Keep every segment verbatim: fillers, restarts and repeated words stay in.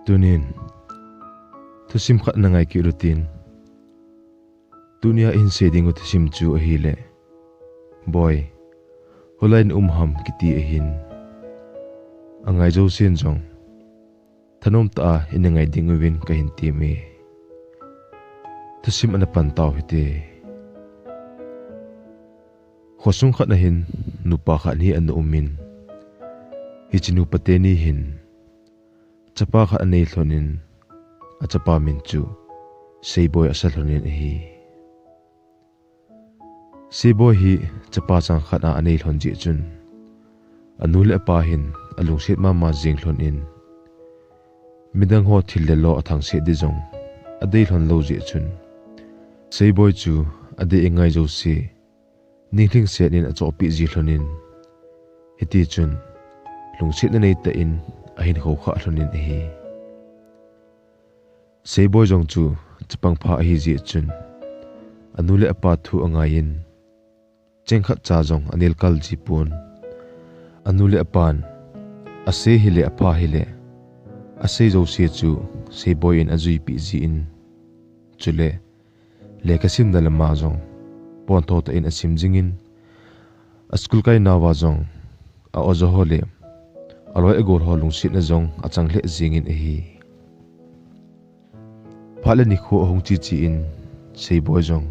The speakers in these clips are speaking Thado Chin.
Tunin thusim khat na ngai kit u tin. Tunia ihin sei ding u thusim chu ahile, Boi, hoilai na um ham kiti ahin. Angai jousen jong thanom tah a ina ngai ding uvin kahin temme. Thusim ana pan tau hite. Khosung khat a hin nupa khat ni ana umin, hiche nupa teni hin chapa khat anei lhonin, achapa min chu Seiboi asa lhonin ahi. Seiboi hi chapa chang khat a anei lhon jeh chun, anu le apa hin alungset mama jing lhonin, midang ho thil le lo athangset di jong adei lhon lou jeh chun, Seiboi chu adei angai jouse ninglhingset in achohpeh ji lhonin, hitichun lungsetna neitah in ahin khoukhah lhonin ahi. Seiboi jong chu chapang pha ahi jeh chun, anu le apa thu angaiyin, cheng khat cha jong anel kal ji pon. Anu le apan asei hile apha hile, asei jouse chu Seiboi in ajuipeh jin, chule lekha simna lama jong pontho tah in asim jingin, a school kainauva jong a oja ho le aloi agol ho lungsetna jong achang lheh jingin ahi. Phat le nikho ahung che che in, Seiboi jong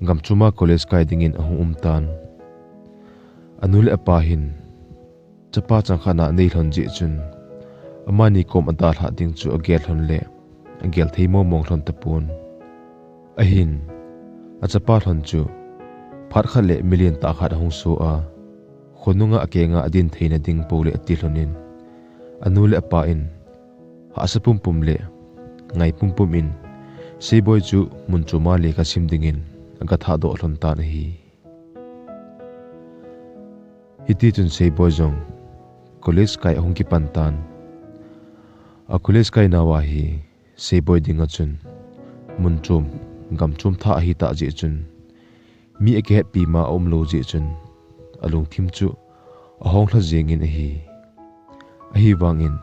gamchom a college kai dingin ahung um tan. Anu le apa hin chapa chang khat na anei lhon jeh chun, amani kom adalhah ding chu agel lhon le agel thei mong mong lhon tapon. Ahin, achapa lhon chu phat khat le milen tah khat ahung so a, khonunga akenga adin theina ding pou le ati lhonin, anu le apa in hahsa pumpum le ngai pumpum in Seiboi chu mun chom a lekha sim dingin aga thahdoh lhon tan ahi. Hitichun Seiboi jong college kai ahung kipan tan. A college kainauva hi Seiboi dinga chun mun chom, gam chom thah ahitah jeh chun, mi akihetpi ma aumlou jeh chun, alungthim chu ahonglha jengin ahi. Ahivangin,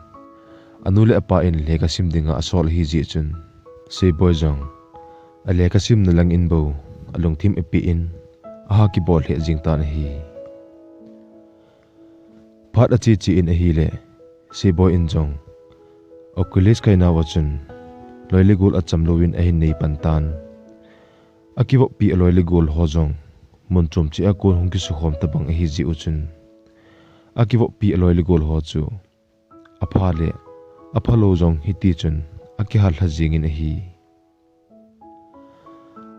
anu le apa in lekha sim dinga asol ahi jeh chun, Seiboi jong alekha simna langin bou alungthim apeh in, aha kibol lheh jeng tan ahi. Phat ache che in ahile, Seiboi in jong a college kainauva chun loi le gol acham louvin ahin nei pan tan. Akivoppi aloi le gol ho jong mun chom cheh a kon hung kisukhom tabang ahi jeh u chun, akivoppi aloi le gol ho chu apha le aphalou jong hitichun akihalha jengin ahi.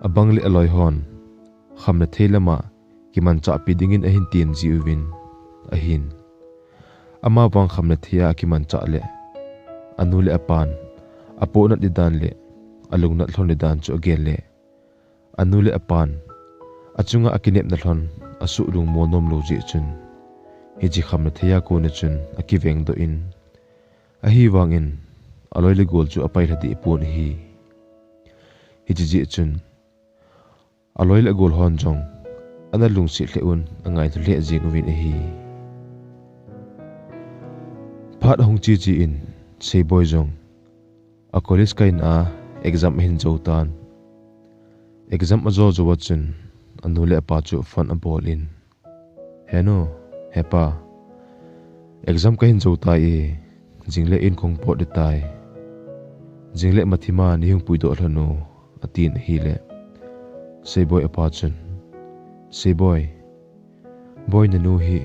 Abang le aloi hon khamna thei lama kimanchahpi dingin ahin tem ji uvin ahin, amavang khamna thei a akimanchah le anu le apan apohnat di dan le alungnat lhon di dan chu agel le, anu le apan achunga akinepna lhon asuh lungmon nomlou jeh chun, hiche khamna thei a kona chun akivengdoh in, ahivangin aloi le gol chu apailha deh pon ahi. Hiche jeh chun aloi le agol hon jong ana lungset lheh un, angailha lheh jeng uvin ahi. Phat ahung che che in Seiboi jong a college kaina a exam ahin jou tan. Exam ajo jou a chun anu le apa chu phone abol in, Henu, hepa, exam kahin jou tai e, jingle in kahung pot ding tai. Jingle mathima neihung puidoh lhon o, atin ahile, Seiboi apa chun, Seiboi, Boi, nanu hi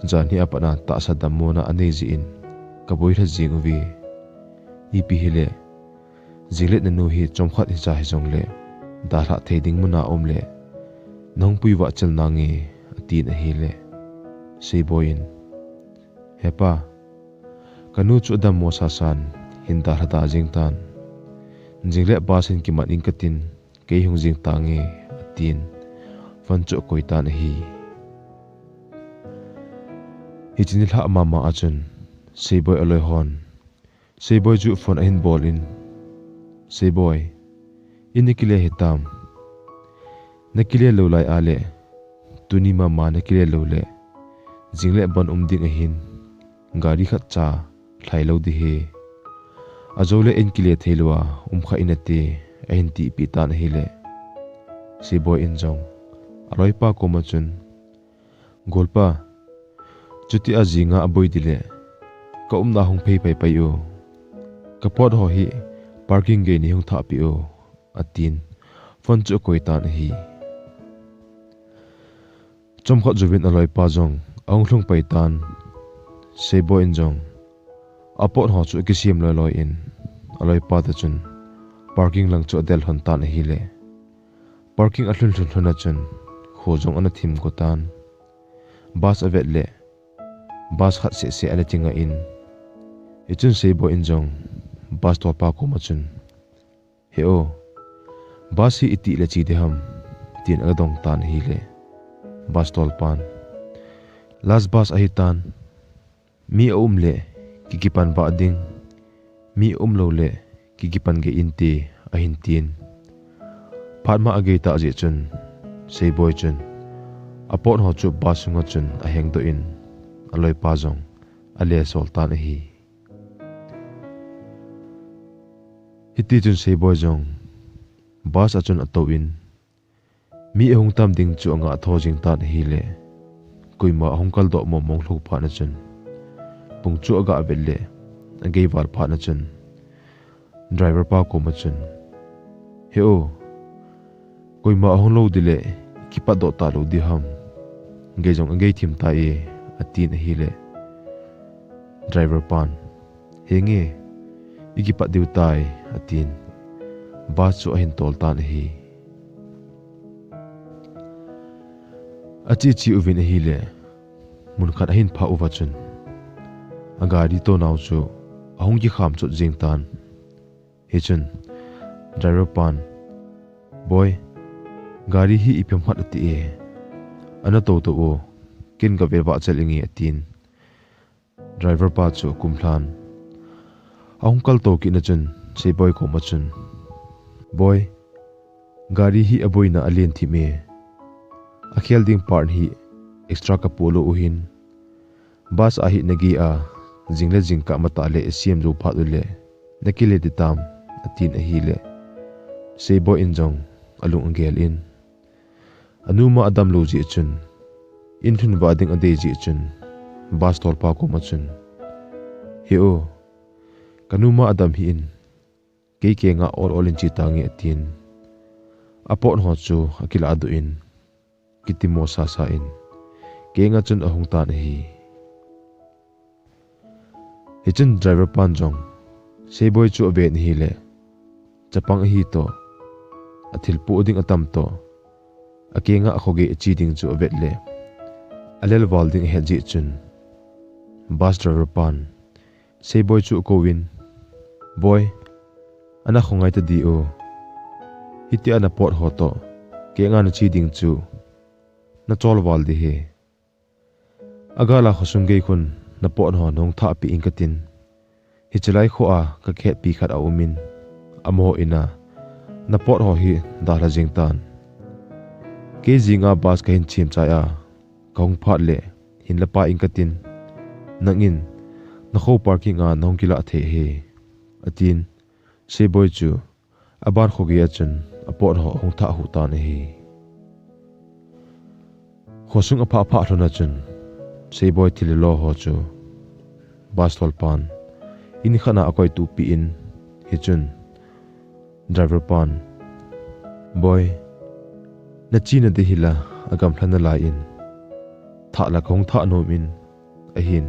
janhi a pat a tahsa dammona anei jeh in kaboilha jeng uve. Ipi hile, jingle nanu hi chomkhat hicha hijongle dalhah thei ding muna aum le nahung pui vah chel nange, atin ahile, Seiboi in, Hepa, kanu chu adammo sasan hin dalha da jeng tan. Jingle bus in kimat inge katin, kei hung jeng tange, atin phone chu akoi tan ahi. Hiche nilhah mama a chun Seiboi aloi hon Seiboi chu phone ahin bol in, Seiboi, in nakile hitam? Nakile lou lai a le, tuni mama nakile lou le, jingle bon um ding ahin, gari khatcha lhai lou ding ahi. Ajole in kile thei lou a um kha in ati, ahin tipeh tan ahile, Seiboi in jong aloipa koma chun, Golpa, chuti a jinga aboi dile, ka umna hung phei pai pai o. Ka pot ho hi parking gei nei hung thah peh o, atin phone chu akoi tan ahi. Chomkhat jouvin aloipa jong ahung lhung pai tan. Seiboi in jong apot ho chu akisem loi loi in, aloipa toh chun parking lang chu adel lhon tan ahile, parking alhun lhun lhon a chun kho jong ana thim go tan. Bus avet le bus khat seh seh ana ti ngai in, hichun Seiboi in jong bus tolpa koma chun, He o, bus hi itih le che ding ham, tin adong tan ahile, bus tolpan, Last bus ahi tan, mi aum le ki kipan vah ding, mi aum lou le ki kipan gei inte, ahin tin. Phat ma agei tah jeh chun Seiboi chun apot ho chu bus sunga chun ahengdoh in, aloipa jong ale sol tan ahi. Hiti chun Seiboi jong bus a chun atou in, mi ahung tam ding chu angah tho jing tan ahile, koima ahung kaldoh mong mong lou phat na chun, pung chu aga vet le agei val phat na chun, driver pa koma chun, He o, koima ahung lou dile kipatdoh talou ding ham, gei jong agei thim tai, atin ahile, driver pan, Henge, ikipat diu tai, atin bus chu ahin tol tan ahi. Ache che uvin ahile, mun khat ahin phah uva chun, agari tonau chu ahung kikham chot jeng tan. Hichun driver pan, Boi, gari hi iphem khat ati e, ana tou tou o, ken gave vahchel inge, atin driver pa chu akumlhan. Ahung kaltou kit na chun Seiboi koma chun, Boi, gari hi aboina alen thim e, akhel ding part hi extra kapoh lou u hin, bus a hi nagei a, jing le jingkah matah le isem jou phat ule nakile ding tam, atin ahile, Seiboi in jong alung agel in, anuma adamlou jeh chun, in lhun vah ding adei jeh chun, bus tolpa koma chun, He o, kanuma adam hih in, kei kenga ol ol in che tange, atin apot ho chu akiladoh in, kitimo sasa in kenga chun ahung tan ahi. Hichun driver pan jong Seiboi chu aven ahile, chapang ahi toh, athilpoh ding atam toh, akenga khogei ache ding chu avet le, alel val ding ahet jeh chun, bus driver pan Seiboi chu akouvin, Boi, ana khongai tadi o, hitia napot ho toh kenga nache ding chu nachol val ding hi. Agala khosung gei khun napot ho nahung thahpeh in katin, hichelai kho a kakhetpi khat aumin, amaho ina napot ho hi dalha jeng tan. Kei jinga bus kahin chemchai a, kahung phat le hinla pai in katin, nangin nakho parking a nahung kilah thei hi, atin Seiboi chu aban khogei a chun apot ho ahung thah huh tan ahi. Khosung aphah phah lhon a chun Seiboi thil le lo ho chu bus tolpan in khat a akoituppeh in, hichun driver pan, Boi, nachena ding hila agamlha nalai in, thah la kahung thah nom in, ahin,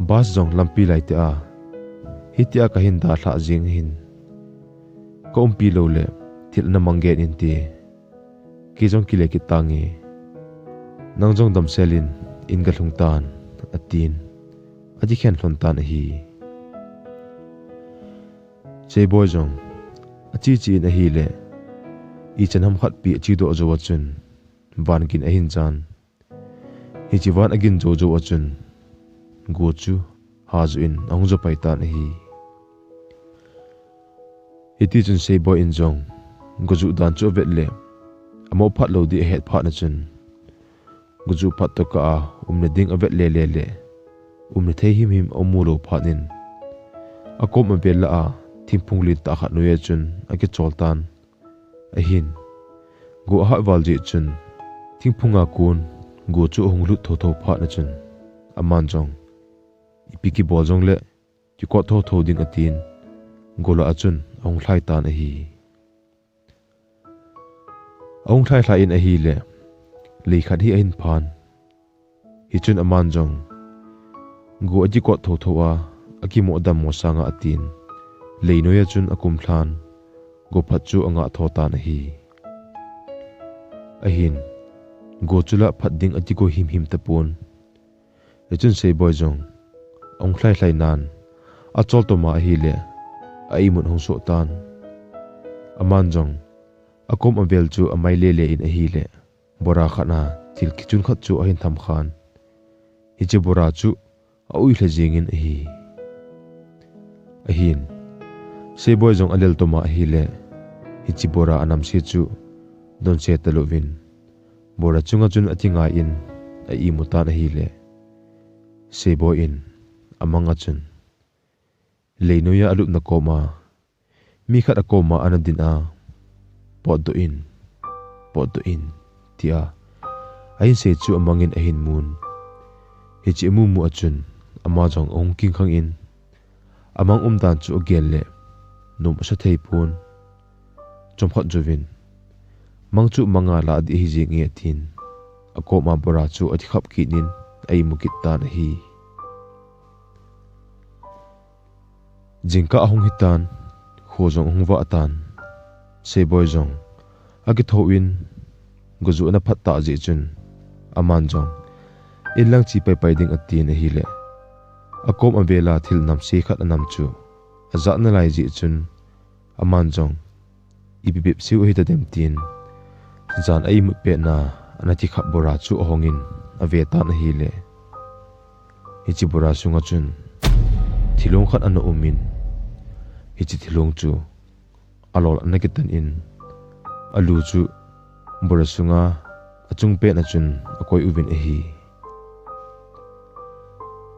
bus jong lampi lai tia hitia kahin dalhah jeng ahin, kaumpi loule thil ana mang gen inte, kei jong kile kit tange, nang jong damsel in in galhung tan, atin akikhen lhon tan ahi. Seiboi jong ache che in ahile, ichan ham khatpi achedoh jou a chun van gin ahin jan. Hiche van agin jou jou a chun go chu hajoh in ahung jopai tan ahi. Hitichun Seiboi in jong go joh dan chu avet le, amo phat lou ding ahet phat na chun, go joh phat tokah a umna ding avet lele le, umna thei himhim aum lou phat in, akom avel lah a thingphung lentah khat noiya chun akichol tan. Ahin, go ahat val jeh chun, thingphunga kon go chu ahung lut thotho phat na chun, aman jong, ipi kibol jongle kikot thotho ding atin, go lah a chun ahung lhai tan ahi. Ahung lhai lhai in ahile, lei khat hi ahin phan. Hichun aman jong, go akikot thotho a, akimo dammo sanga atin, lei noiya chun akum lhan, go phat chu angah tho tan ahi. Ahin, go chu lah phat ding akikoi himhim tapon. Hichun Seiboi jong, ahung lhai lhai nan, achol toma ahile, a imut hung soh tan. Aman jong, akom avel chu amai lele in ahile, bora khat a thil kichun khat chu ahin tham khan. Hiche bora chu aui lha jingin ahi. Ahin, Seiboi jong alel toma ahile, hiche bora anamse chu donse talouvin, bora chunga chun athi ngai in a imu tan ahile, Seiboi in amang a chun, lei noiya alupna koma, mi khat akoma ana din a, potdoh in, potdoh in, tia ahin sei chu amangin ahin mun. Hiche amumu a chun, ama jong ahung kingkhang in, amang umdan chu agel le, nom asa thei pon. Chomkhat jouvin, mang chu manga lah ding ahi jenge atin, akoma bora chu athikhap kit in, a imu kit tan ahi. Jingkah ahung hitan, kho jong ahung vah tan. Seiboi jong akithouvin, go ju ana phat tah jeh chun, aman jong, in lang che paipai ding atin ahile, akom avela thil namse khat anam chu ajah nalai jeh chun, aman jong, ipi bep seu ahitadem tin, jan a imut petna ana thikhap bora chu ahongin ave tan ahile, hiche bora sunga chun thilong khat ana umin, hiche thilong chu alol ana kitan in, alu chu bora sunga achung petna chun akoi uvin ahi.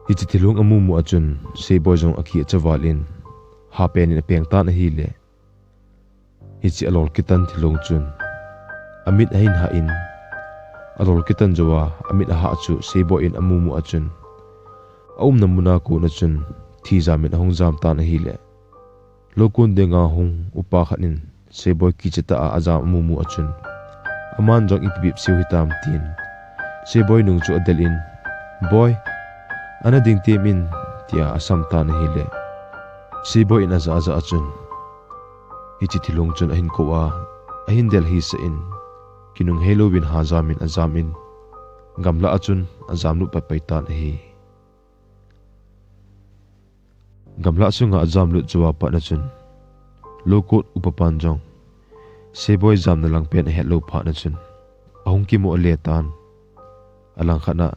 Hiche thilong amumu a chun Seiboi jong akicha val in, hapen in apeng tan ahile, hiche alol kitan thilong chun amit ahin hah in, alol kitan jouva amit ahah chu Seiboi in amumu a chun, aumna muna kona chun thi jam in ahung jam tan ahile, loukon dinga hung upa khat in Seiboi kicha tah a ajam amumu a chun, aman jong ipi bep seu hitam tin, Seiboi nung chu adel in, Boi, ana ding tem in, tia asam tan ahile, Seiboi in ajah ajah a chun, hiche thilong chun ahin kou a, ahin del hisah in, kinung heilouvin ha jam in ajam in, gamlah a chun ajam lut paipai tan ahi. Gamlah sunga ajam lut jouva pat na chun, loukot upapan jong Seiboi jamna langpen ahet lou phat na chun, ahung kimo ale tan. Alangkhat na,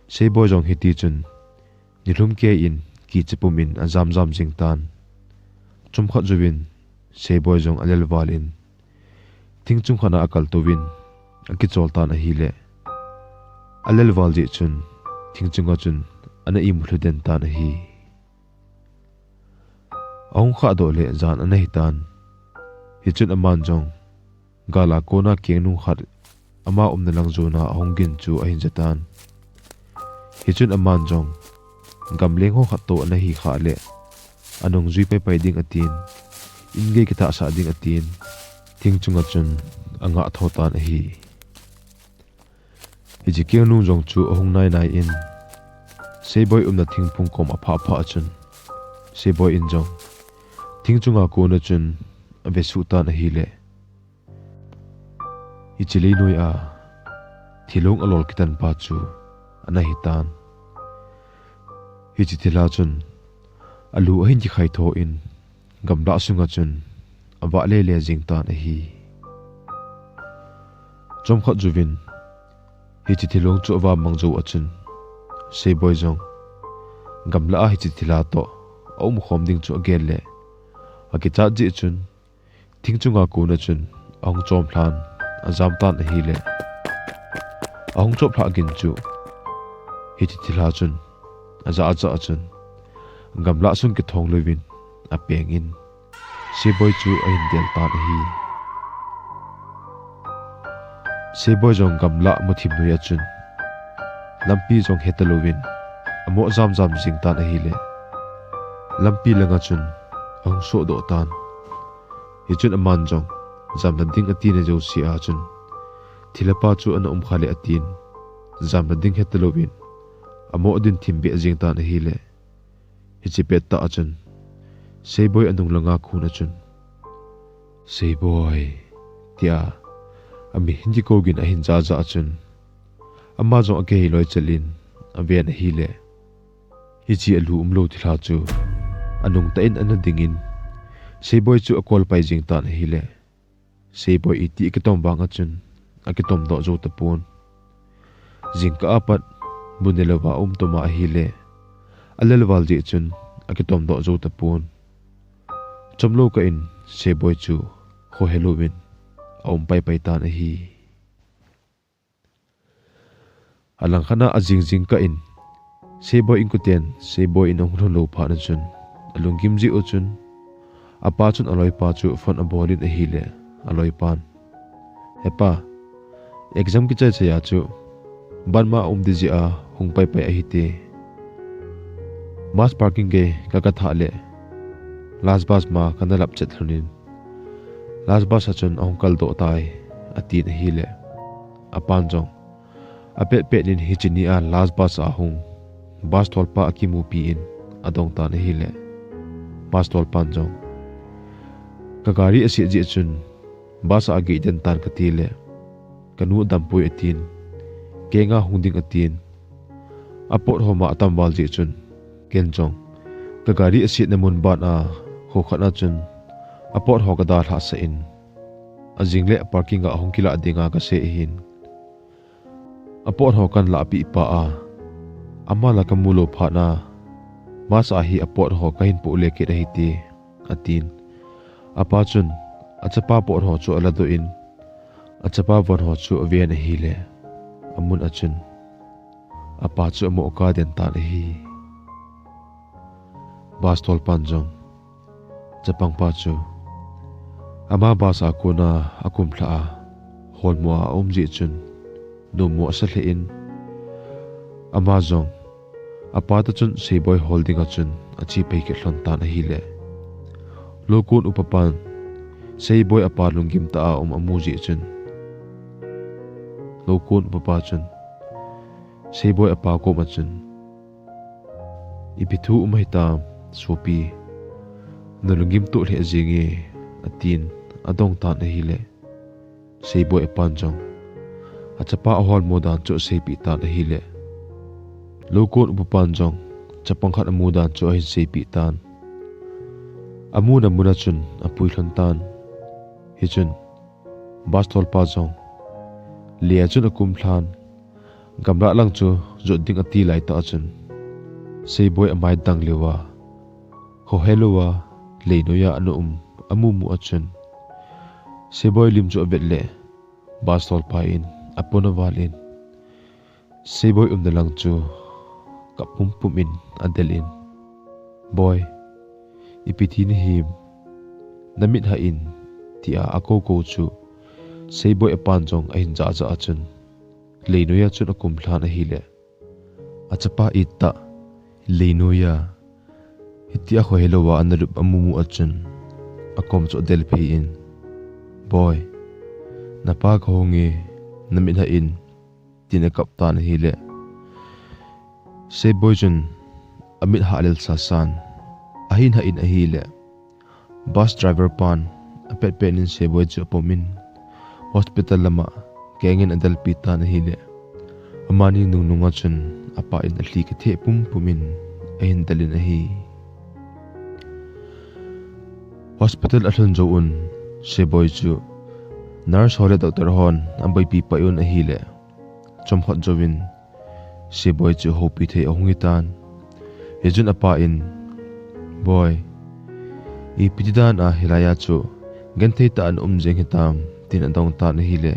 Seiboi jong hiti chun, nilhum kei in kicha pum in ajam jam jing tan. Chomkhat jouvin, Seiboi jong alel val in, thing chung khat na akaltouvin, akichol tan ahile, alel val jeh chun, thing chunga chun ana imu lhu den tan ahi. Ahung khahdoh le jan ana hitan. Hichun aman jong, gala kona kengnung khat ama umna lang jona ahung gin chu ahin jatan. Hichun aman jong, gamleng ho khat toh ana hikhah le, anungjui paipai ding atin, in gei kitahsah ding atin, thing chunga chun angah tho tan ahi. Hiche kengnung jong chu ahung nainai in, Seiboi umna thingphung kom aphah phah a chun, Seiboi in jong thing chunga kona chun avesuh tan ahile, hiche leinoiya thilong alol kitanpa chu ana hitan. Hiche thilha chun alu ahin kikhaitho in, gamlah sunga chun avah lele jing tan ahi. Chomkhat jouvin, hiche thilong chu avah mang jou a chun, Seiboi jong gamlah a hiche thilha toh aumkhom ding chu agel le, akichat jeh chun, thing chunga kona chun ahung chom lhan ajam tan ahile, ahung chop lhah gin chu hiche thilha chun ajah ajah a chun, gamlah sung kithong louvin apeng in, Seiboi chu ahin del tan ahi. Seiboi jong gamlah muthim noi a chun lampi jong heta louvin amo jam jam jing tan ahile, lampi langa chun ahung sohdoh tan. Hichun aman jong jamna ding atina jouse a chun, thilha pa chu ana um kha le atin, jamna ding heta louvin amo din thim beh jing tan ahile, hiche pettah a chun Seiboi anung langa kon a chun, "Seiboi," tia ami hin kikou gin ahin jaja a chun, ama jong akihei loi chel in aven ahile, hiche alu umlou thilha chu anung tah in ana dingin, Seiboi chu akol pai jing tan ahile, Seiboi iti akitom vang a chun akitom doh jou tapon. Jingkah a pat bu nelouva aum toma ahile, alel val jeh chun akitom doh jou tapon. Chomlou kah in Seiboi chu khohe louvin aum pai pai tan ahi. Alangkhat a ajing jingkah in Seiboi inkoten Seiboi in ahung lhun lou phat a chun, alunggim jeh u chun, apa chun aloipa chu phone abol in ahile, aloipan, "Hepa, exam kichai chai a chu ban ma aum ding jeh a hung pai pai ahite. Bus parking gei kaka thah le, last bus ma kana lap chet lhon in, last bus a chun ahung kaldoh tai," atin ahile, apan jong apet pet in hiche ni a last bus a hung bus tholpa akimupi in adong tan ahile, bus tholpan jong, "Ka gari aset jeh chun bus a agei den tan kati le, kanu adampoi," atin, "Kenga hung ding," atin. Apot ho ma atam val jeh chun, ken jong ka gari asetna mun ban a kho khat a chun apot ho kadalhah sah in, ajing le parking a hung kilah dinga kasei ahin. Apot ho kahin lahpeh pah a, ama la kamu lou phat a, bus a hi apot ho kahin poh le kit ahite, atin. Apa chun achapa pot ho chu aladoh in, achapa von ho chu aven ahile, amun a chun apa chu amo kah den tan ahi. Bus tholpan jong chapangpa chu ama bus a kona akumlhah a, holmo a aum jeh chun, numo asa lheh in, ama jong apa toh chun Seiboi hol dinga chun ache pai kit lhon tan ahile, loukon upapan Seiboi apa lunggim tah a um amu jeh chun, loukon upapa chun Seiboi apa koma chun, "Ipi thu um ahitam, sopi, nalunggim toh lheh jenge," atin adong tan ahile, Seiboi apan jong achapa aholmo dan chu aseipeh tan ahile, loukon upapan jong chapang khat amu dan chu ahin seipeh tan. Amuna mun a chun apui lhon tan. Hichun bus tholpa jong le a chun akumlhan, gamlah lang chu jot ding ati laitah a chun, Seiboi amai dang leuva, khohe louva, leinoi a ana um amu mu a chun, Seiboi lim chu avet le, bus tholpa in apon aval in, Seiboi umna lang chu kap pumpum in adel in, "Boi, ipi ti nahim, namit hah in," tia akou kou chu Seiboi apan jong ahin jah jah a chun, leinoi a chun akumlhan ahile, achapa ittah leinoi a hitia khohe louva analup amu mu a chun, akom chu adel phei in, "Boi, napa kahung e, namit hah in," tin akap tan ahile, Seiboi chun amit hah lel sasan ahin hah in ahile, bus driver pan apet pet in Seiboi chu apom in, hospital lama kengin adelpi tan ahile, amani nungnung a chun apa in alhi kitheh pumpum in ahin del in ahi. Hospital alhun jouvun Seiboi chu nurse ho le doctor hon aboipi pai un ahile, chomkhat jouvin Seiboi chu houpi thei ahung hitan. Hichun apa in, "Boi, ipi ti dan a hilai a chu genthei tah a na um jeng hitam?" tin adong tan ahile,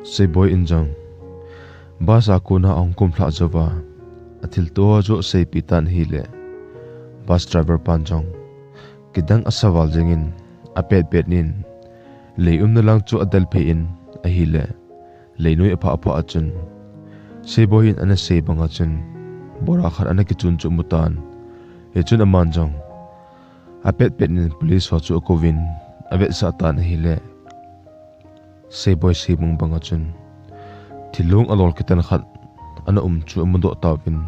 Seiboi in jong bus a kona ahung kumlhah jouva athilto ho chu aseipeh tan ahile, bus driver pan jong kidang asa val jengin apet pet in, lei umna lang chu adel phei in ahile, leinoi aphah aphah a chun Seiboi in ana sei banga chun bora khat ana kichun chu amu tan. Hichun aman jong apet pet in police ho chu akouvin avetsah tan ahile, Seiboi seibung banga chun thilong alol kitan khat ana um chu amudoh tauvin,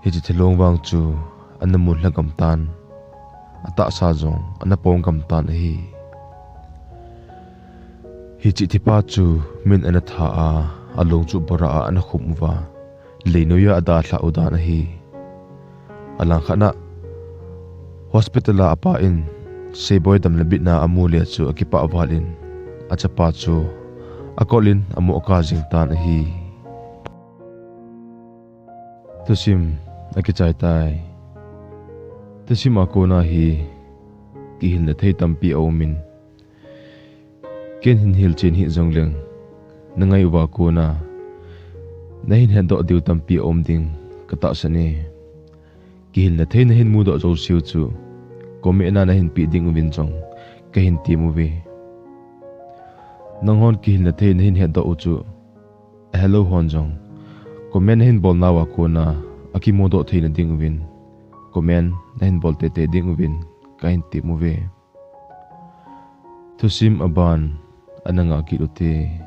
hiche thilong vang chu ana mu lha gam tan, atahsa jong ana pom gam tan ahi. Hiche thipa chu min ana tha a, along chu bora a ana khum uva, leinoiya adalhah u dan ahi. Alangkhat na hospital a apa in Seiboi dam le bitna amu le chu akipah val in, achapa chu akol in amoh kap jing tan ahi. Thusim akichai tai. Thusim a kona hi kihilna thei tampi aumin, ken hin hilchen hih jongleng, nangai uva kona nahin hetdoh diu tampi aum ding katahsan e. Kihilna thei nahin mudoh jouseu chu comment a nahin peh ding uvin jong kahin tem uve. Nanghon kihilna thei nahin hetdoh u chu ahelou hon jong comment nahin bolnauva kona akimudoh theina ding uvin comment nahin bol teitei ding uvin kahin tem uve. Thusim aban ana ngah kit ute.